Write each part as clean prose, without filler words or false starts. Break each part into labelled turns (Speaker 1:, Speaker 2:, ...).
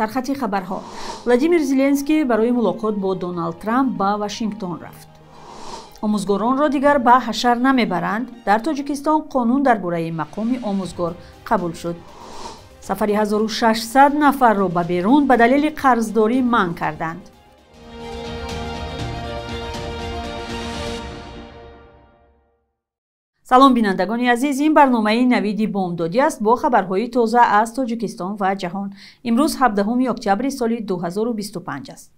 Speaker 1: Сархати хабарҳо. Владимир Зеленский барои мулоқот бо Доналд Трамп ба Вашингтон рафт. Омӯзгоронро дигар ба ҳашар намебаранд. Дар Тоҷикистон қонун дар бораи мақоми омӯзгор қабул шуд. Сафари 1600 нафарро ба берун ба далели қарздорӣ манъ карданд. Салом бинандагони азиз, ин барномаи Навиди Бомдодӣ аст бо хабарҳои тоза аз Тоҷикистон ва ҷаҳон. Имрӯз 17 октябри соли 2025 аст.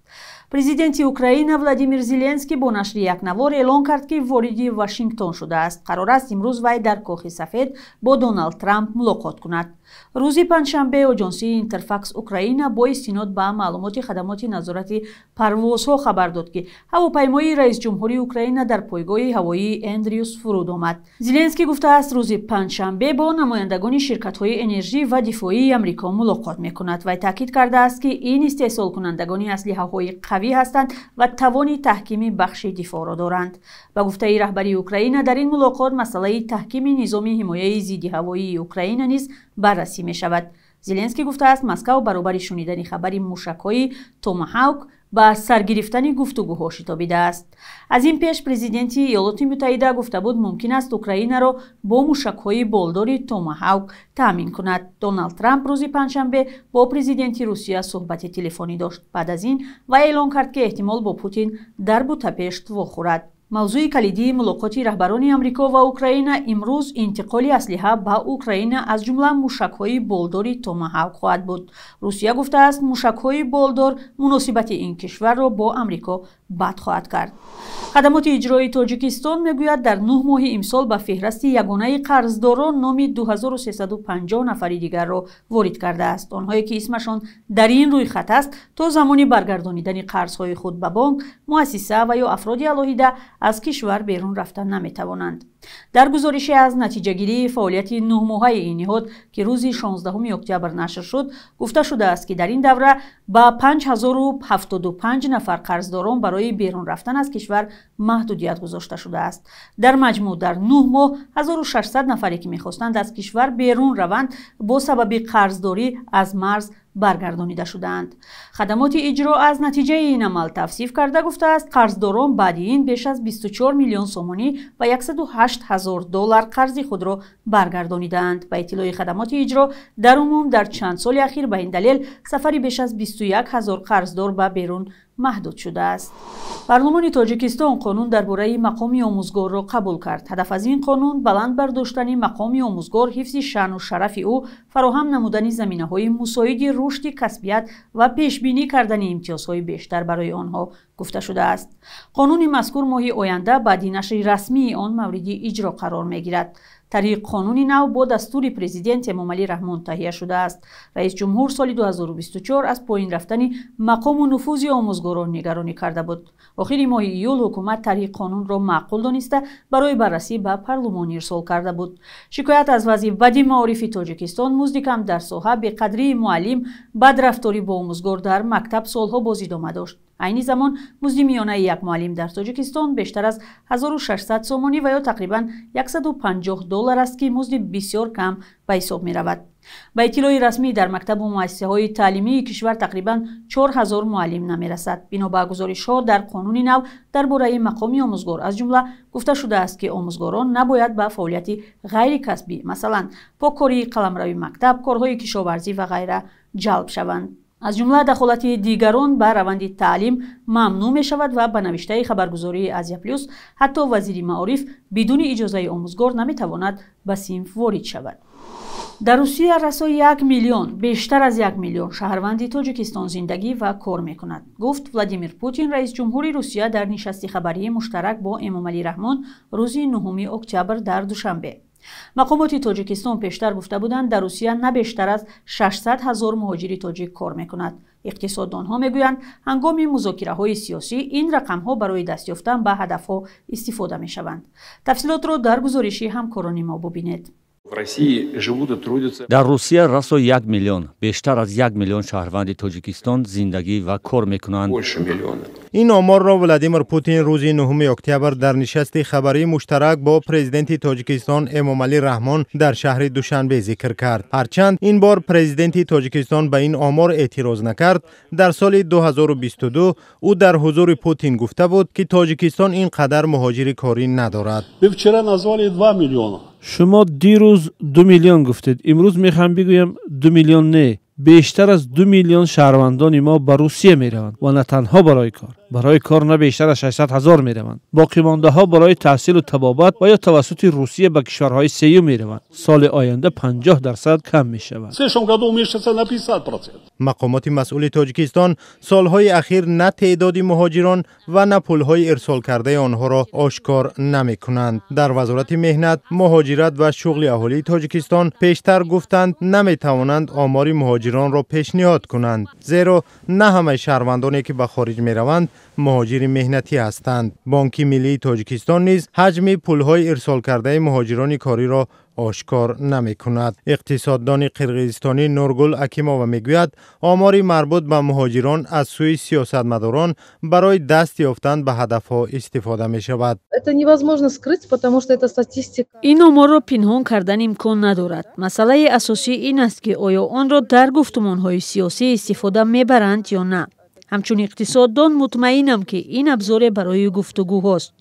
Speaker 1: Президенти Украина Владимир Зеленский бо нашри як навор эълон кард, ки вориди Вашингтон шудааст. Қарор аст имрӯз вай дар Кохи Сафед бо Доналд Трамп мулоқот кунад. Рӯзи панҷшанбе оҷонсии Интерфакс Украина бо истинод ба маълумоти хадамоти назорати парвозҳо хабар дод, ки ҳавопаймои раисҷумҳури Украина дар пойгоҳи ҳавоии Эндрюс фуруд омад. Зеленский гуфтааст, рӯзи панҷшанбе бо намояндагони ширкатҳои энержӣ ва дифоии Амрико мулоқот мекунад. Вай таъкид кардааст, ки ин истеҳсолкунандагони аслиҳаҳои қавӣ ҳастанд ва тавони таҳкими бахши дифоъро доранд. Ба гуфтаи раҳбари Украина, дар ин мулоқот масъалаи таҳкими низоми ҳимояи зиддиҳавоии Украина низ баррасӣ мешавад. Зеленский гуфтааст, Москав баробари шунидани хабари мушакҳои Томахавк ба саргирифтани гуфтугӯҳо шитобидааст. Аз ин пеш президенти Иёлоти Муттаҳида гуфта буд, мумкин аст Украинаро бо мушакҳои болдори Томахавк таъмин кунад. Доналд Трамп рӯзи панҷшанбе бо президенти Русия суҳбати телефонӣ дошт. Баъд аз ин вай эълон кард, ки эҳтимол бо Путин дар Будапешт вохӯрад. Мавзӯи калидии мулоқоти раҳбарони Амрико ва Украина имрӯз интиқоли аслиҳа ба Украина, аз ҷумла мушакҳои болдори Томахавк хоҳад буд. Русия гуфтааст, мушакҳои болдор муносибати ин кишварро бо Амрико бад хоҳад кард. Хадамоти иҷроии Тоҷикистон мегӯяд, дар 9 моҳи имсол ба феҳрасти ягонаи қарздорон номи 2350 нафари дигарро ворид кардааст. Онҳое ки исмашон дар ин рӯйхат аст, то замони баргардонидани қарзҳои худ ба бонк, муассиса ва ё афроди алоҳида аз кишвар берун рафта наметавонанд. Дар гузорише аз натиҷагирии фаъолияти 9-моҳаи ин ниҳод, ки рӯзи 16 октябр нашр шуд, гуфта шудааст, ки дар ин давра ба 5075 нафар қарздорон барои берун рафтан аз кишвар маҳдудият гузошта шудааст. Дар маҷмӯъ дар 9 моҳ 1600 нафаре, ки мехостанд аз кишвар берун раванд, бо сабаби қарздорӣ аз марз баргардонида шудаанд. Хадамоти иҷро аз натиҷаи ин амал тавсиф карда гуфтааст, қарздорон баъди ин беш аз 24 миллион сомонӣ ва 108 ҳазор доллар қарзи худро баргардонидаанд. Ба иттилои хадамоти иҷро, дар умум дар чанд соли ахир ба ин далел сафари беш аз 21 ҳазор қарздор ба берун маҳдуд шудааст. Парлумони Тоҷикистон қонун дар бораи мақоми омӯзгорро қабул кард. Ҳадаф аз ин қонун баланд бардоштани мақоми омӯзгор, ҳифзи шаъну шарафи ӯ, фароҳам намудани заминаҳои мусоиди рушди касбият ва пешбинӣ кардани имтиёзҳои бештар барои онҳо гуфта шудааст. Қонуни мазкур моҳи оянда баъди нашри расмии он мавриди иҷро қарор мегирад. Тариқ қонуни нав бо дастури президент Эмомалӣ Раҳмон таҳия шудааст. Раисҷумҳур соли 2024 аз поин рафтани мақому нуфузи омӯзгорон нигаронӣ карда буд. Охири моҳи июл ҳукумат тарҳи қонунро маъқул дониста барои баррасӣ ба парлумон ирсол карда буд. Шикоят аз вазъи бади маорифи Тоҷикистон, музди кам дар соҳа, беқадрии муаллим, бадрафторӣ бо омӯзгор дар мактаб солҳо боз идома дошт. Айни замон музди миёнаи як муаллим дар Тоҷикистон бештар аз 1600 сомонӣ ва ё тақрибан 150 доллар аст, ки музди бисёр кам ба ҳисоб меравад. Ба иттилои расмӣ, дар мактабу муассисаҳои таълимии кишвар тақрибан 4000 муаллим намерасад. Бино ба гузоришҳо, дар қонуни нав дар бораи мақоми омӯзгор аз ҷумла гуфта шудааст, ки омӯзгорон набояд ба фаъолияти ғайрикасбӣ, масалан поккории қаламрави мактаб, корҳои кишоварзӣ ва ғайра ҷалб шаванд. Аз ҷумла дахолати дигарон ба раванди таълим мамнӯъ мешавад ва ба навиштаи хабаргузории Азия Плюс ҳатто вазири маориф бидуни иҷозаи омӯзгор наметавонад ба синф ворид шавад. Дар Русия расо 1 миллион, бештар аз 1 миллион шаҳрванди Тоҷикистон зиндагӣ ва кор мекунад, гуфт Владимир Путин, раисҷумҳури Русия, дар нишасти хабарии муштарак бо Эмомалӣ Раҳмон рӯзи 9 октябр дар Душанбе. Мақомоти Тоҷикистон пештар гуфта буданд, дар Русия на бештар аз 600 ҳазор муҳоҷири тоҷик кор мекунад. Иқтисоддонҳо мегӯянд, ҳангоми музокираҳои сиёсӣ ин рақамҳо барои даст ёфтан ба ҳадафҳо истифода мешаванд. Тафсилотро дар гузориши ҳамкорони мо бубинед.
Speaker 2: Дар Русия расо 1 миллион, бештар аз 1 миллион шаҳрванди Тоҷикистон зиндагӣ ва кор мекунанд.
Speaker 3: Ин оморро Владимир Путин рӯзи 9 октябр дар нишасти хабарии муштарак бо президенти Тоҷикистон Эмомалӣ Раҳмон дар шаҳри Душанбе зикр кард. Ҳарчанд ин бор президенти Тоҷикистон ба ин омор эътироз накард, дар соли 2022 ӯ дар ҳузури Путин гуфта буд, ки Тоҷикистон ин қадар муҳоҷири корӣ надорад.
Speaker 4: Вы вчера назвали 2 миллиона.
Speaker 5: Шумо дирӯз 2 миллион гуфтед. Имрӯз мехоҳам бигӯям 2 миллион не. Бештар аз 2 миллион шаҳрвандони мо ба Русия мераванд ва на танҳо барои кор. Барои кор на бештар аз 600 ҳазор мераванд. Боқимондаҳо барои таҳсилу табобат ва ё тавассути Русия ба кишварҳои сеюм мераванд. Соли оянда 50% кам мешавад.
Speaker 4: В следующем году уменьшится на 50%.
Speaker 3: Мақомоти масъули Тоҷикистон солҳои ахир на теъдоди муҳоҷирон ва на пулҳои ирсолкардаи онҳоро ошкор намекунанд. Дар Вазорати меҳнат, муҳоҷират ва шуғли аҳолии Тоҷикистон пештар гуфтанд, наметавонанд омори муҳоҷиронро пешниҳод кунанд, зеро на ҳамаи шаҳрвандоне ки ба хориҷ мераванд муҳоҷири меҳнатӣ ҳастанд. Бонки миллии Тоҷикистон низ ҳаҷми пулҳои ирсолкардаи муҳоҷирони кориро ошкор намекунад. Иқтисоддони қирғизистонӣ Нургул Акимова мегӯяд, омори марбут ба муҳоҷирон аз сӯи сиёсатмадорон барои даст ёфтан ба ҳадафҳо истифода мешавад.
Speaker 6: Это невозможно скрыть, потому что это статистика.
Speaker 1: Ин оморро пинҳон кардан имкон надорад. Масъалаи асосӣ ин аст, ки оё онро дар гуфтумонҳои сиёсӣ истифода мебаранд ё на. Ҳамчун иқтисоддон мутмаинам, ки ин абзоре барои гуфтугӯҳост.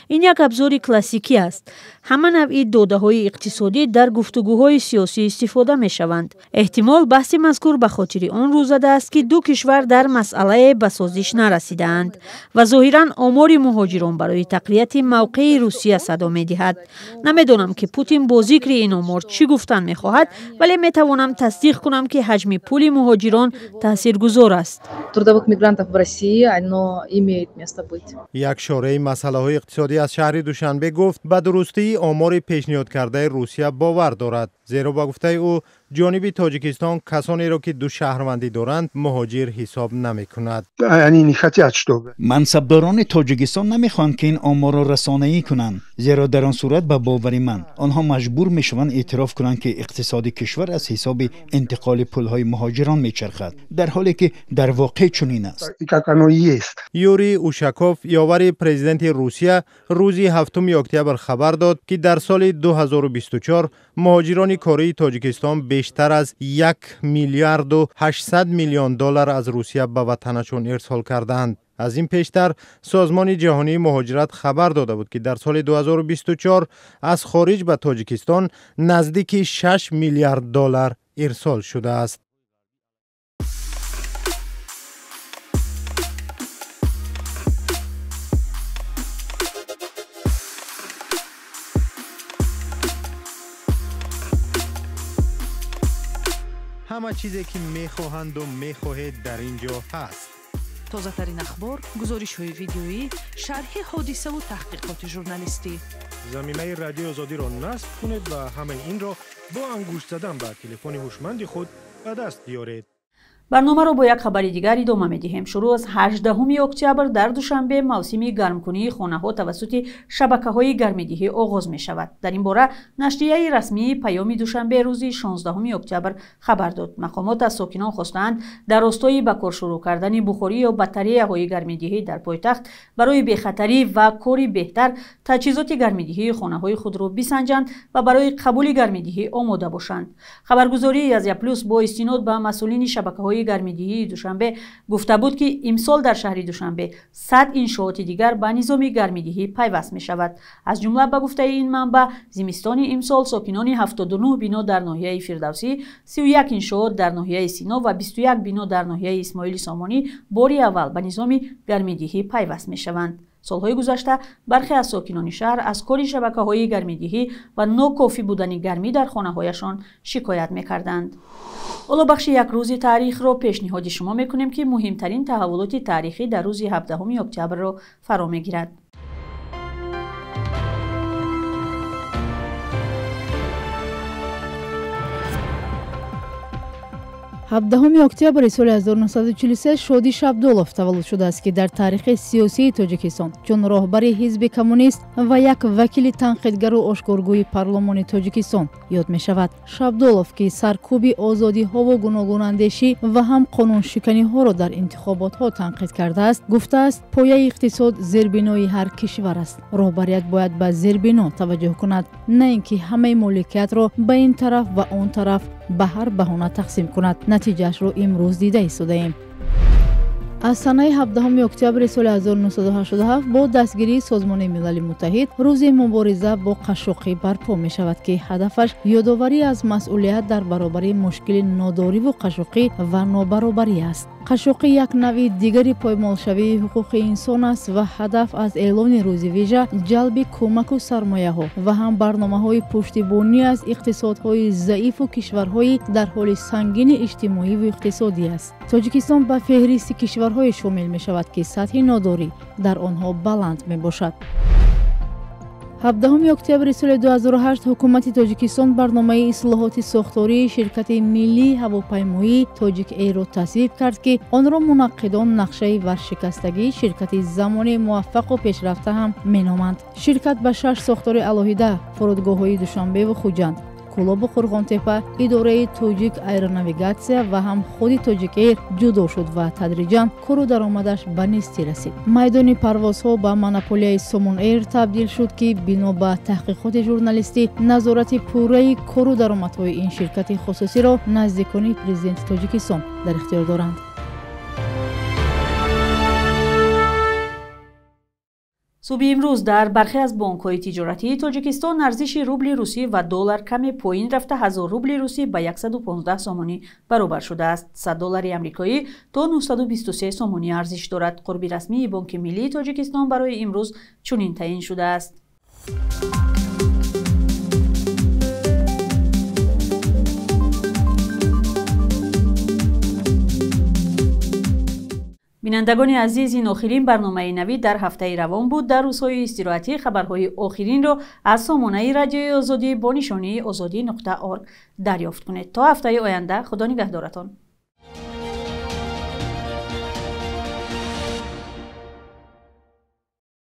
Speaker 1: Ин як абзори классикӣ аст. Ҳама навъи додаҳои иқтисодӣ дар гуфтугӯҳои сиёсӣ истифода мешаванд. Эҳтимол баҳси мазкур ба хотири он рӯ задааст, ки ду кишвар дар масъалае ба созиш нарасидаанд ва зоҳиран омори муҳоҷирон барои тақвияти мавқеи Русия садо медиҳад. Намедонам, ки Путин бо зикри ин омор чӣ гуфтан мехоҳад, вале метавонам тасдиқ кунам, ки ҳаҷми пули муҳоҷирон таъсиргузор аст.
Speaker 6: Трудовых мигрантов в России, оно имеет место быть.
Speaker 3: Як шораи масъалаҳои иқтисодӣ аз шаҳри Душанбе гуфт, ба дурустии омори пешниҳодкардаи Русия бовар дорад, зеро ба гуфтаи ӯ ҷониби Тоҷикистон касонеро ки ду шаҳрвандӣ доранд муҳоҷир ҳисоб намекунад.
Speaker 7: Мансабдорони Тоҷикистон намехоҳанд, ки ин оморро расонаӣ кунанд, зеро дар он сурат ба бовари ман онҳо маҷбур мешаванд эътироф кунанд, ки иқтисоди кишвар аз ҳисоби интиқоли пулҳои муҳоҷирон мечархад, дар ҳоле ки дар воқеъ чунин аст.
Speaker 3: Юрий Ушаков, ёвари президенти Русия, рӯзи 7 октябр хабар дод, ки дар соли 2024 муҳоҷирони кории Тоҷикистон бештар аз 1 миллиарду 800 миллион доллар аз Русия ба ватанашон ирсол карданд. Аз ин пештар Созмони ҷаҳонии муҳоҷират хабар дода буд, ки дар соли 2024 аз хориҷ ба Тоҷикистон наздики 6 миллиард доллар ирсол шудааст. Ҳама чизе ки мехоҳанду мехоҳед дар ин ҷо ҳаст.
Speaker 8: Тозатарин ахбор, гузоришҳои видеоӣ, шарҳи ҳодисаву таҳқиқоти журналистӣ.
Speaker 9: Замимаи Радиои Озодиро насб кунед ва ҳамаи инро бо ангушт задан ба телефони ҳушманди худ ба даст биёред.
Speaker 1: Барномаро бо як хабари дигар идома медиҳем. Шурӯъ аз 18 октябр дар Душанбе мавсими гармкунии хонаҳо тавассути шабакаҳои гармидиҳӣ оғоз мешавад. Дар ин бора нашрияи расмии Паёми Душанбе рӯзи 16 октябр хабар дод. Мақомот аз сокинон хостаанд дар ростои ба кор шурӯъ кардани бухорӣ ё батареяҳои гармидиҳӣ дар пойтахт барои бехатарӣ ва кори беҳтар таҷҳизоти гармидиҳии хонаҳои худро бисанҷанд ва барои қабули гармидиҳӣ омода бошанд. Хабаргузории Азия Плюс бо истинод ба масъулини шабакаҳои гармидиҳии Душанбе гуфта буд, ки имсол дар шаҳри Душанбе 100 иншооти дигар ба низоми гармидиҳӣ пайваст мешавад. Аз ҷумла ба гуфтаи ин манбаъ, зимистони имсол сокинони 79 бино дар ноҳияи Фирдавсӣ, 31 иншоот дар ноҳияи Сино ва 21 бино дар ноҳияи Исмоили Сомонӣ бори аввал ба низоми гармидиҳӣ пайваст мешаванд. Солҳои гузашта бархе аз сокинони шаҳр аз кори шабакаҳои гармидиҳӣ ва нокофӣ будани гармӣ дар хонаҳояшон шикоят мекарданд. Ҳоло бахши як рӯзи таърихро пешниҳоди шумо мекунем, ки муҳимтарин таҳаввулоти таърихӣ дар рӯзи 17 октябрро фаро мегирад.
Speaker 10: 17 октябри соли 1943 Шоди Шабдолов таваллуд шудааст, ки дар таърихи сиёсии Тоҷикистон чун роҳбари ҳизби коммунист ва як вакили танқидгару ошкоргӯи парлумони Тоҷикистон ёд мешавад. Шабдолов, ки саркӯби озодиҳову гуногунандешӣ ва ҳам қонуншиканиҳоро дар интихоботҳо танқид кардааст, гуфтааст: пояи иқтисод зербинои ҳар кишвар аст. Роҳбарият бояд ба зербино таваҷҷӯҳ кунад, на ин ки ҳамаи моликиятро ба ин тараф ва он тараф ба ҳар баҳона тақсим кунад. Натиҷаашро имрӯз дида истодаем. Аз санаи 17 октябри соли 1987 бо дастгирии Созмони Милали Муттаҳид рӯзи мубориза бо қашшоқӣ барпо мешавад, ки ҳадафаш ёдоварӣ аз масъулият дар баробари мушкили нодориву қашшоқӣ ва нобаробарӣ аст. Қашшоқӣ як навъи дигари поймолшавии ҳуқуқи инсон аст ва ҳадаф аз эълони рӯзи вижа ҷалби кӯмаку сармояҳо ва ҳам барномаҳои пуштибонӣ аз иқтисодҳои заифу кишварҳои дар ҳоли сангини иҷтимоиву иқтисодӣ аст. Тоҷикистон ба феҳристи кишварҳое шомил мешавад, ки сатҳи нодорӣ дар онҳо баланд мебошад. 17 октябри соли 2008 ҳукумати Тоҷикистон барномаи ислоҳоти сохтории ширкати миллии ҳавопаймоии Тоҷик Эйрро тасвиб кард, ки онро мунаққидон нақшаи варшикастагии ширкати замони муваффақу пешрафта ҳам меноманд. Ширкат ба шаш сохтори алоҳида: фурудгоҳҳои Душанбеву Хуҷанд, Кӯлобу Қурғонтепа, идораи Тоҷик Аэронавигатсия ва ҳам худи Тоҷик Эйр ҷудо шуд ва тадриҷан кору даромадаш ба нестӣ расид. Майдони парвозҳо ба монополияи Сомон Эйр табдил шуд, ки бино ба таҳқиқоти журналистӣ назорати пурраи кору даромадҳои ин ширкати хусусиро наздикони президенти Тоҷикистон дар ихтиёр доранд.
Speaker 1: Субҳи имрӯз дар бархе аз бонкҳои тиҷоратии Тоҷикистон арзиши рубли русӣ ва доллар каме поин рафта, 1000 рубли русӣ ба 115 сомонӣ баробар шудааст. 100 доллари амрикоӣ то 923 сомонӣ арзиш дорад. Қурби расмии Бонки Миллии Тоҷикистон барои имрӯз чунин таъин шудааст. Бинандагони азиз, ин охирин барномаи навӣ дар ҳафтаи равон буд. Дар рӯзҳои истироҳатӣ хабарҳои охиринро аз сомонаи Радиои Озодӣ бо нишонии ozodi.org дарёфт кунед. То ҳафтаи оянда, Худо нигаҳдоратон.